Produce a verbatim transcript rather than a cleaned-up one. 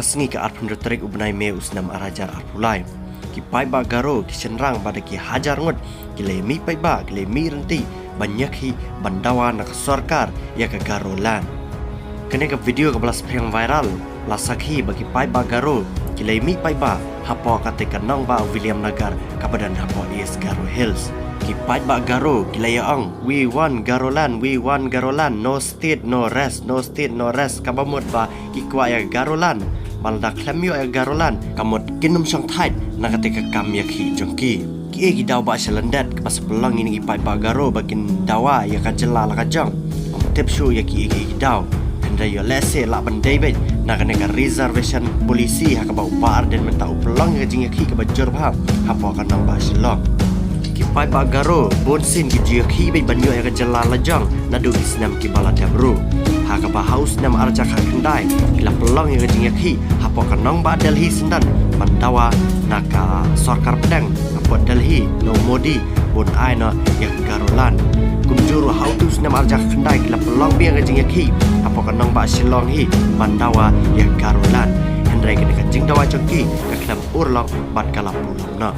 Sngi ka arphew tarik u bnai May u snem arhajar arphew lai, ki paidbah Garo ki shynrang bad ki hajar ngut ki la mih paidbah, ki la mih rynti ban ïakhih ban dawa na ka sorkar ïa ka Garoland. Kane ka video kaba la spread viral la sakhi ba ki paidbah Garo ki la mih paidbah hapoh katei ka nongbah Williamnagar kaba don hapoh East Garo Hills. Ki paidbah Garo ki la ïa ong, "We want Garoland, we want Garoland, no state, no rest, no state, no rest." Kaba mut ba ki kwah ïa ka Garoland, ba lada khlem ïoh ïa ka Garoland, ka mut kin ym shong thait na katei ka kam ïakhih jong ki. Kiei ki daw ba shalyndet kaba sa pynlong ïa ki paidbah Garo ba kin dawa ïa ka jylla la ka jong? Ym tip shuh ïa kiei kiei ki daw. Hynrei ïoh lehse lah ban dei beit na kane ka reservation policy ha kaba u Bah Ardent mynta u pynlong ïa ka jingïakhih kaba jur bha hapoh ka nongbah Shillong. Ki paidbah Garo bun sien ki ju ïakhih beit ban ïoh ïa ka jylla la jong naduh ki snem kiba la dep ruh. Ha kaba ha u snem arhajar khatkhyndai ki la pynlong ïa ka jingïakhih hapoh ka nongbah Delhi syndon ban dawa na ka sorkar pdeng hapoh Delhi na u Modi ban ai noh ïa ka Garoland. Kumjuh ruh ha utu u snem arhajar khatkhyndai ki la pynlong biang ïa ka jingïakhih hapoh ka nongbah Shillong hi ban dawa ïa ka Garoland. Hynrei kane ka jingdawa jong ki ka khlem urlong bad ka la pynlong noh.